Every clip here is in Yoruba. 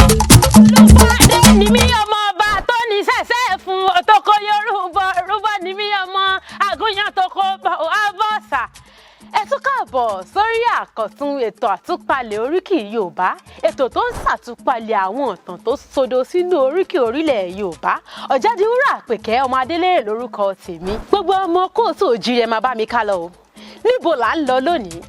Olúbàdé ni mí, ọmọ ọba tó ní sẹ̀sẹ̀ fún òtòkó Yorùbá rúbọ ni mí, ọmọ àgúnyàn tó kó bọ̀ abọ́sà. Ẹ tún káàbọ̀ sórí àkọ̀tun ètò àtúpalẹ̀ oríkì Yorùbá, ètò tó ń ṣàtúpalẹ̀ àwọn ìtàn tó sodo sínú oríkì orílẹ̀ Yorùbá. Ọ̀jádìwúrà Àpèkẹ́ ọmọ Adélèrè lórúkọ tèmi. Gbogbo ọmọ kóòtù òjìrè, máa bá mi ká lọ o. Níbo là ń lọ lónìí?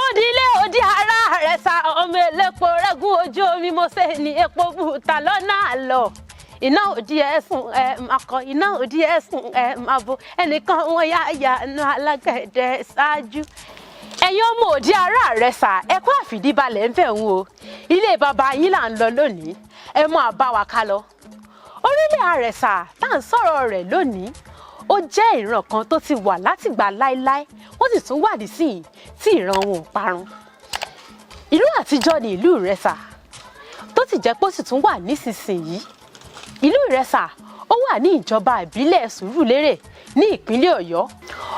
Òdìlé òdì ara rẹ̀ sa, ọmọ elépo rẹ́gùn ojú omi, mo ṣe ní epo bùtà lọ́nà àlọ́ iná òdì ẹ̀sùn ẹ̀ máa kọ iná òdì ẹ̀sùn ẹ̀ máa bo ẹnìkan wọn yá yà nù alágbẹ̀dẹ ṣáájú. Ẹ̀yin ọmọ òdì ara rẹ̀ sà, ẹ kó àfìdíbalẹ̀ ń fẹ̀ ń o. Ilé bàbá yín là ń lọ lónìí, ẹ máa bá wa ká lọ. Orílẹ̀ Àrẹ̀sà tá à ń sọ̀rọ̀ rẹ̀ lónìí, ó jẹ́ ìran kan tó ti wà látìgbà láéláé, wọ́n sì tún wà nísìnyí tí ìran wọn ò parun. Ìlú àtijọ́ ni ìlú Ìrẹsà, tó sì jẹ́ pé ó sì tún wà nísinsìnyí. Ìlú Ìrẹsà, ó wà ní ìjọba ìbílẹ̀ Sùúrùlérè ní ìpínlẹ̀ Ọ̀yọ́.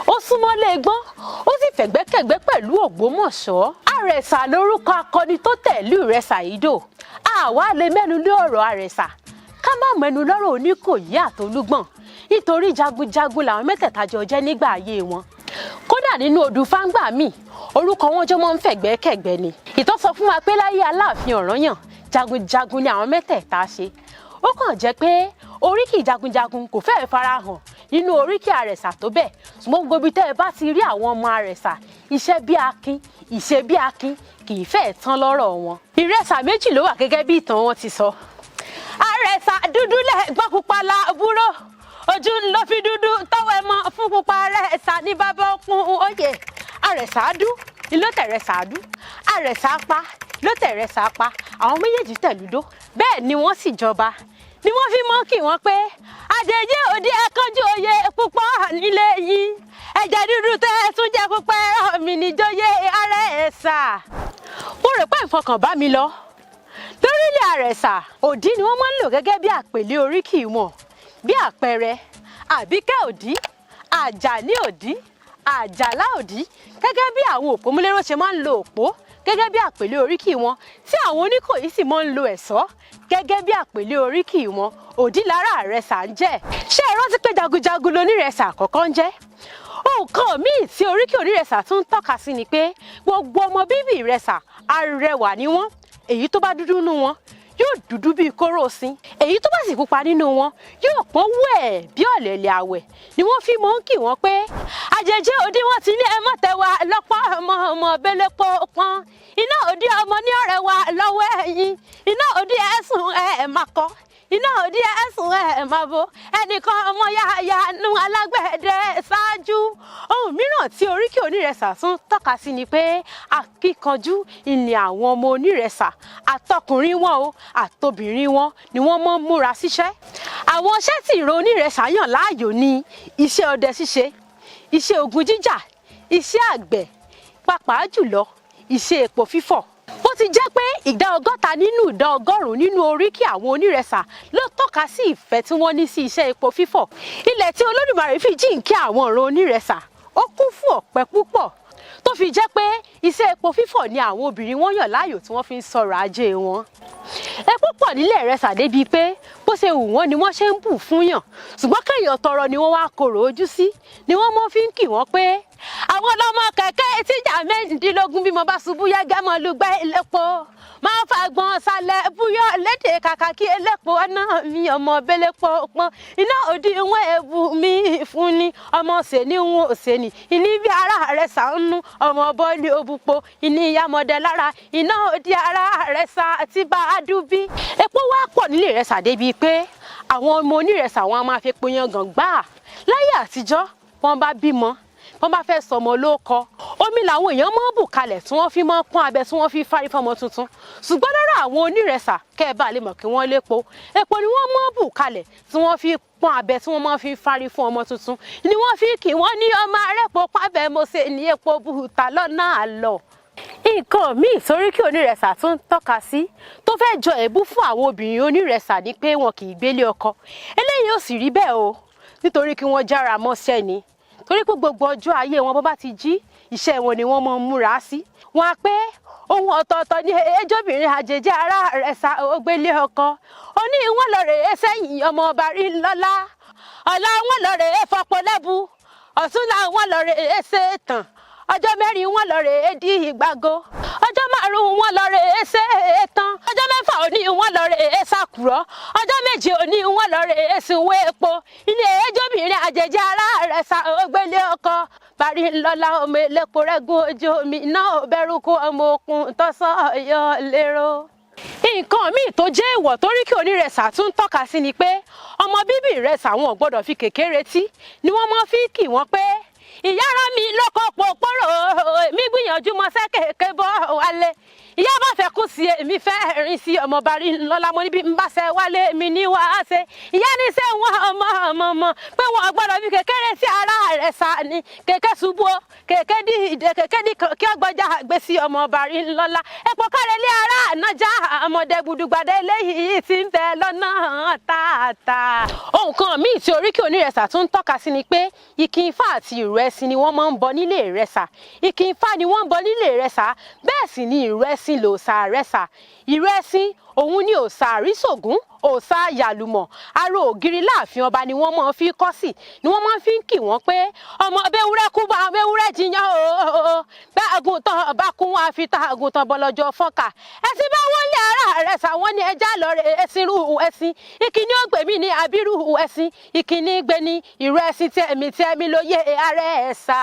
Ó súnmọ́ Lẹ́gbọ́n, ó sì fẹ̀gbẹ́kẹ̀gbẹ́ pẹ̀lú Ògbómọ̀ṣọ́. Àrẹ̀sà lórúkọ akọni tó tẹ̀lú Ìrẹsà yìí dò. Àwa lè mẹ́nu lé ọ̀rọ̀ Àrẹ̀sà ká má mẹ́nu lọ́rọ̀ Oníkòyí àtOlúgbọ̀n, nítorí jagunjagun làwọn mẹ́tẹ̀ẹ̀ta jọ jẹ́ nígbà ayé wọn. Kódà nínú odù fáńgbà míì, orúkọ wọn jọ máa ń fẹ̀gbẹ́kẹ̀gbẹ́ ni. Ìtàn sọ fún wa pé láyé Aláàfin Ọ̀rànyàn, jagunjagun ni àwọn mẹ́tẹ̀ẹ̀ta ṣe. Ó kàn jẹ́ pé oríkì jagunjagun kò fẹ́ẹ̀ farahàn nínú oríkì Àrẹ̀sà tó bẹ́ẹ̀, ṣùgbọ́n gbogbo ibi tẹ́ ẹ bá ti rí àwọn ọmọ Àrẹ̀sà, iṣẹ́ bí akin, ìṣe bí akin kì í fẹ́ẹ̀ tán lọ́rọ̀ wọn. Ìrẹsà méjì ló wà gẹ́gẹ́ bí ìtàn wọn ti sọ. Àrẹ̀sà dúdú lẹ́gbọ́n, pupa làbúrò, ojú ń lọ fi dúdú tọwọ́ ẹ mọ fún pupa. Àrẹ̀sà ní bàbá òkun oyè. Àrẹ̀sà dú ló tẹ̀rẹ̀sà dú, Àrẹ̀sà pa ló tẹ̀rẹ̀sà pa, àwọn méjèèjì tẹ̀lúdó, bẹ́ẹ̀ ni wọ́n sì jọba, ni wọ́n fi mọ́ kí wọ́n pé àjèjì òde ẹ̀kánjú oyè púpọ̀ nílé yìí, ẹ̀jẹ̀ dúdú tẹ́ ẹ tún jẹ́ púpẹ́ mi níjòyè Àrẹ̀sà. Mo rò pé ìfọkàn bá mi lọ lórílẹ̀ Àrẹ̀sà. Òdí ni wọ́n máa ń lò gẹ́gẹ́ bí àpèlé oríkì wọn, bí àpẹẹrẹ Àbíkẹ́ Òdí, Àjàní Òdí, Àjàlá Òdí, gẹ́gẹ́ bí àwọn òpómúléró ṣe máa ń lo òpó gẹ́gẹ́ bí àpèlé oríkì wọn, tí àwọn Oníkòyí sì máa ń lo ẹ̀ṣọ́ gẹ́gẹ́ bí àpèlé oríkì wọn. Òdí lára Àrẹ̀sà ń jẹ́. Ṣé ẹ rántí pé jagunjagun lonírẹ̀sà àkọ́kọ́ ń jẹ́? Nǹkan míì tí oríkì onírẹ̀sà tún ń tọ́ka sí ni pé gbogbo ọmọ bíbí Ìrẹsà, arẹwà ni wọ́n. Èyí tó bá dúdú nínú wọn yóò dúdú bíi kóró sin, èyí tó bá sì pupa nínú wọn yóò pọ́n wẹ̀ bí ọ̀lẹ̀lẹ̀ àwẹ̀, ni wọ́n fi mọ́ ń kì wọ́n pé àjèjì òdí wọn ti ní ẹ mọ̀ tẹ́wà lọ́pọ̀ ọmọ ọmọ belépo pọ́n iná òdí, ọmọ ní ọ̀rẹ́ wa lọ́wọ́ ẹ̀yìn iná òdí, ẹ̀sùn ẹ̀ máa kọ́ iná òdí, ẹ̀sùn ẹ̀ máa bo ẹnìkan ọmọ yáya nú alágbẹ̀dẹ ṣáájú. Ohun mìíràn tí oríkì onírẹ̀sà tún tọ́ka sí ni pé akíkanjú ìní àwọn ọmọ onírẹ̀sà, àtọkùnrin wọn o àtobìnrin wọn ni wọ́n mọ́ ń múra síṣẹ́. Àwọn iṣẹ́ tí ìran onírẹ̀sà yàn láàyò ni iṣẹ́ ọdẹ ṣíṣe, iṣẹ́ ogun jíjà, iṣẹ́ àgbẹ̀, pàápàá jùlọ iṣẹ́ epo fífọ̀. Bó ti jẹ́ pé 60% nínú 100% nínú oríkì àwọn onírẹ̀sà ló tọ́ka sí ìfẹ́ tí wọ́n ní sí iṣẹ́ epo fífọ̀. Ilẹ̀ tí Olódùmarè fi jíǹkí àwọn ìran onírẹ̀sà, ó kún fún ọ̀pẹ púpọ̀, tó fi jẹ́ pé iṣẹ́ epo fífọ̀ ni àwọn obìnrin wọn yàn láàyò tí wọ́n fi ń sọ̀rọ̀ ajé wọn. Epo pọ̀ nílẹ̀ Ìrẹsà débi pé bó ṣe wù wọ́n ni wọ́n ṣe ń bù fún yàn, ṣùgbọ́n kéèyàn tọrọ ni wọ́n wá korò ojú sí, ni wọ́n mọ́ fi ń kì wọ́n pé àwọn ọlọ́mọ kẹ̀kẹ́ tíjà 16, bí mo bá ṣubú yẹ́gẹ́ mọ́ lùgbẹ́ elépo, máa fagbọn sálẹ̀ búyọ́ lédè kàkà kí elépo ọ̀nà mi, ọmọ belépo pọ́n iná òdi wọn ẹ̀bù mi fún ni, ọmọ sèní wọn ò sèní ìní bí ara rẹ̀ sànú, ọmọ bọ́ọ̀lì òbúpo ìní ìyàmọ̀dẹ lára iná òdi ara rẹ̀ sà àti bá a dúbí. Epo wá pọ̀ nílé Ìrẹsà débi pé àwọn ọmọ onírẹsà wọn a máa fi epo yangàn gbáà. Láyé àtijọ́, wọ́n bá bímọ, wọ́n bá fẹ́ sọmọ lóko, omi làwọn èèyàn máa ń bù kalẹ̀ tí wọ́n fi máa ń pọ́n abẹ tí wọ́n fi fárí fọ́mọ tuntun. Ṣùgbọ́n lọ́rọ̀ àwọn onírẹsà, kẹ́ ẹ bá lè mọ̀ kí wọ́n lépo, epo ni wọ́n máa ń bù kalẹ̀ tí wọ́n fi pọ́n abẹ tí wọ́n máa fi fárí fún ọmọ tuntun, ni wọ́n fi kì wọ́n ní ọmọ arẹ́pọ̀ pábẹ́ mo ṣe ní epo bùtà lọ́nà àlọ́. Nǹkan míì sóríkì onírẹsà tún ń tọ́ka sí tó fẹ́ jọ èébú fún àwọn obìnrin onírẹsà ni pé wọn kì í gbélé ọkọ. Eléyìí ò sì rí bẹ́ẹ̀ o, nítorí kí wọ́n jára mọ́ṣẹ́ ni. Torí pé gbogbo ọjọ́ ayé wọn, bó bá ti jí, iṣẹ́ wọn ni wọ́n máa ń múra sí. Wọn á pé ohun ọ̀tọ̀ọ̀tọ̀ ní ẹjọ́bìnrin àjèjì ará Ìrẹsà ògbélé ọkọ. Ó ní wọ́n lọ rèé sẹ́yìn ọmọ ọba rí lọ́lá. Ọ̀la wọn lọ rèé fọpọ lẹ́bu. Ọ̀túnla wọn lọ rèé ṣe tàn. Ọjọ́ 4 wọn lọ rèé di ìgbàgo. Ọjọ́ 5 wọn lọ rèé ṣe tán. Ọjọ́ 6 òní wọn lọ rèé ṣàkùrọ̀. Ọjọ́ 7 òní wọn lọ rèé sinwó epo. Ilé ẹjọ́bìnrin àjèjì ará Ìrẹsà ògbélé ọkọ. Parí ńlọ́lá ọmọ elépo rẹ́gùn ojú omi iná ò bẹ̀rù kó ọmọ okun tọ́sán ọ̀yọ́ lérò. Nǹkan míì tó jẹ́ èèwọ̀ torí kí onírẹsà tún ń tọ́ka sí ni pé ọmọ bíbí Ìrẹsà wọn ò gbọ́dọ̀ fi kèké retí ni wọ́n máa fi kì wọ́n pé ìyá rán mi lọ́kọ̀ pòpòrò, èmi gbìyànjú mọ́sẹ́ kéèké bọ́ wálé. Ìyá bá fẹ́ kú sí, èmi fẹ́ rìn sí ọmọ bari ńlọ́lá. Mo níbi ń bá ṣe wálé mi ní wàá ṣe. Ìyá ní ṣe wọn ọmọ ọmọ ọmọ pé wọn gbọ́dọ̀ fi kékeré sí ara rẹ̀ sá ni kèké ṣubú o, kèké dìde, kèké dì kí ọgbọ́jà gbé sí ọmọ bari ńlọ́lá. Epo kárẹ̀ lé ara ànájà ọmọdé gbùdùgbàdé eléyìí ti ń bẹ lọ́nà tààtà. Ohun kan míì tí oríkì onírẹsà tún ń tọ́ka sí ni pé ìkìn ifá àti ìrù ẹṣin ni wọ́n máa ń bọ nílé Ìrẹsà. Ìkìn ifá ni wọ́n ń bọ nílé Ìrẹsà, bẹ́ẹ̀ sì ni ìrù ẹṣin lòòṣà Ìrẹsà. Ìrù ẹṣin òun ni òòṣà àríṣògún, òòṣà yàlùmọ̀, aró ògiri láàfin ọba ni wọ́n máa fi kọ́ sí, ni wọ́n máa fi ń kì wọ́n pé ọmọ bewúrẹ́ kú bá bewúrẹ́ jiyàn o, bá àgùntàn bá kún wọn àfi tá àgùntàn bọlọ́jọ́ fọ́nká. Ẹṣin bá wọlé ara Ìrẹsà wọn ni ẹja lọ rẹ ẹṣin rú ẹṣin. Ìkíní ògbèmí ni àbírú ẹṣin, ìkíní gbé ní ìrù ẹṣin tí ẹ̀mí tí ẹ̀mí ló yé ara ẹ̀ sà.